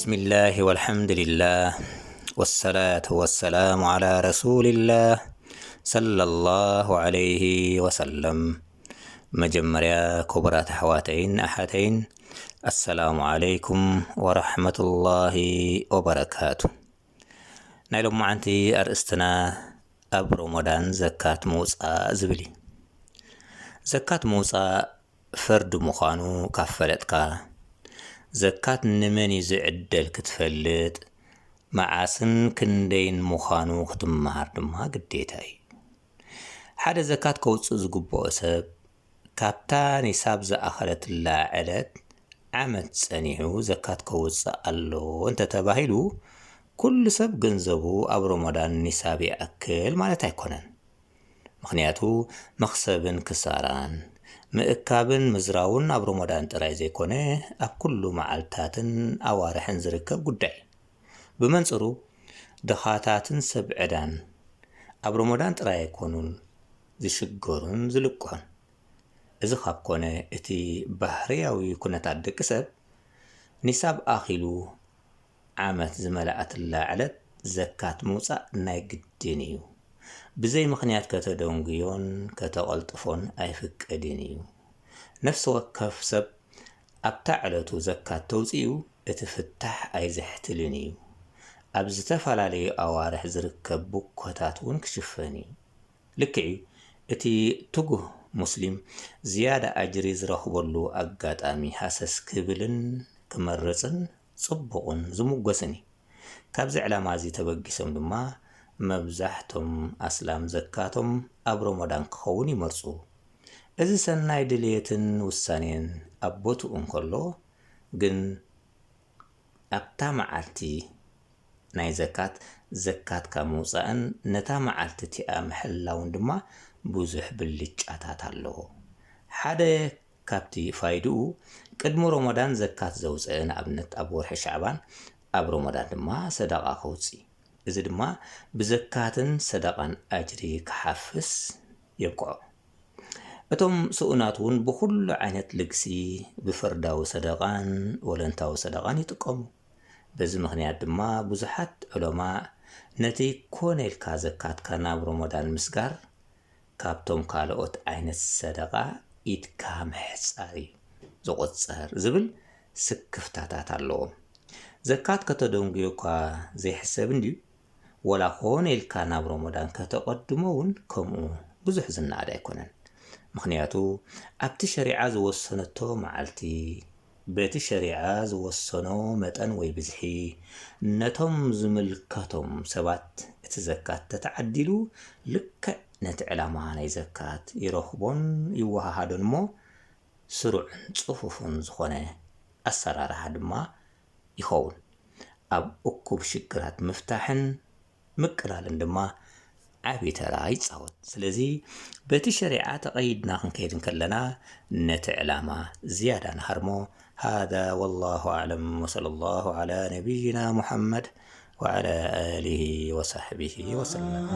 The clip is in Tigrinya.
ብስሚላህ ወልሐምዱሊላህ ወሰላቱ ወሰላሙ ዓላ ረሱሊላህ ሰለላሁ ዓለይሂ ወሰለም። መጀመርያ ክቡራት ኣሕዋተይን ኣሓተይን፣ ኣሰላሙ ዓለይኩም ወረሕመቱላሂ ወበረካቱ። ናይ ሎማዓንቲ ኣርእስትና ኣብ ሮሞዳን ዘካት ምውፃእ ዝብል እዩ። ዘካት ምውፃእ ፈርዲ ምዃኑ ካብ ፈለጥካ፣ ዘካት ንመን እዩ ዝዕደል ክትፈልጥ፣ መዓስን ክንደይን ምዃኑ ክትመሃር ድማ ግዴታ እዩ። ሓደ ዘካት ከውፅእ ዝግብኦ ሰብ፣ ካብታ ኒሳብ ዝኣኸለትላ ዕለት ዓመት ጸኒሑ ዘካት ከውጽእ ኣለዎ እንተተባሂሉ፣ ኩሉ ሰብ ገንዘቡ ኣብ ሮሞዳን ኒሳብ ይኣክል ማለት ኣይኮነን። ምኽንያቱ መኽሰብን ክሳራን፣ ምእካብን ምዝራውን ኣብ ሮሞዳን ጥራይ ዘይኮነ፣ ኣብ ኩሉ መዓልታትን ኣዋርሕን ዝርከብ ጉዳይ እዩ። ብመንጽሩ፣ ድኻታትን ሰብ ዕዳን ኣብ ሮሞዳን ጥራይ ኣይኮኑን ዝሽገሩን ዝልቅሑን። እዚ ካብ ኮነ፣ እቲ ባህርያዊ ኩነታት ደቂ ሰብ፣ ኒሳብ ኣኺሉ ዓመት ዝመልኣትላ ዕለት ዘካት ምውጻእ ናይ ግድን እዩ። ብዘይ ምኽንያት ከተደንጉዮን ከተቐልጥፎን ኣይፍቀድን እዩ። ነፍሲ ወከፍ ሰብ ኣብታ ዕለቱ ዘካት ተውጺኡ፣ እቲ ፍታሕ ኣይዝሕትልን እዩ። ኣብ ዝተፈላለዩ ኣዋርሕ ዝርከብ ብኮታት እውን ክሽፈን እዩ። ልክዕ እዩ፣ እቲ ትጉህ ሙስሊም ዝያዳ ኣጅሪ ዝረኽበሉ ኣጋጣሚ ሃሰስ ክብልን ክመርጽን ጽቡቕን ዝምጎስን እዩ። ካብዚ ዕላማ እዚ ተበጊሶም ድማ መብዛሕቶም ኣስላም ዘካቶም ኣብ ሮሞዳን ክኸውን ይመርጹ። እዚ ሰናይ ድልየትን ውሳኔን ኣብ ቦትኡ እንከሎ፣ ግን ኣብታ መዓልቲ ናይ ዘካት፣ ዘካትካ ምውጻእን ነታ መዓልቲ እቲኣ ምሕላውን ድማ ብዙሕ ብልጫታት ኣለዎ። ሓደ ካብቲ ፋይድኡ፣ ቅድሚ ሮሞዳን ዘካት ዘውጽአ፣ ንኣብነት ኣብ ወርሒ ሻዕባን ኣብ ሮሞዳን ድማ ሰደቓ ከውጽእ። እዚ ድማ ብዘካትን ሰደቓን ኣጅሪ ክሓፍስ የብቅዖ። እቶም ስኡናት እውን ብኹሉ ዓይነት ልግሲ ብፈርዳዊ ሰደቓን ወለንታዊ ሰደቓን ይጥቀሙ። በዚ ምኽንያት ድማ ብዙሓት ዑለማ ነቲ ኮነ ኢልካ ዘካትካ ናብ ሮሞዳን ምስጋር ካብቶም ካልኦት ዓይነት ሰደቓ ኢድካ ምሕጻር እዩ ዝቑጸር ዝብል ስክፍታታት ኣለዎም። ዘካት ከተደንጉዮ እኳ ዘይሕሰብ እንድዩ፣ ወላ ኮነ ኢልካ ናብ ሮሞዳን ከተቐድሞ እውን ከምኡ ብዙሕ ዝነኣድ ኣይኮነን። ምኽንያቱ ኣብቲ ሸሪዓ ዝወሰነቶ መዓልቲ፣ በቲ ሸሪዓ ዝወሰኖ መጠን ወይ ብዝሒ፣ ነቶም ዝምልከቶም ሰባት እቲ ዘካት ተተዓዲሉ፣ ልክዕ ነቲ ዕላማ ናይ ዘካት ይረኽቦን ይወሃሃዶን እሞ፣ ስሩዕን ጽፉፍን ዝኾነ ኣሰራርሓ ድማ ይኸውን። ኣብ እኩብ ሽግራት ምፍታሕን ምቅላልን ድማ ዓቢ ተራ ይጻወት። ስለዚ በቲ ሸሪዓ ተቐይድና ክንከይድ እንከለና ነቲ ዕላማ ዝያዳ ንሃርሞ። هذا والله أعلم وصلى الله على نبينا محمد وعلى آله وصحبه وسلم.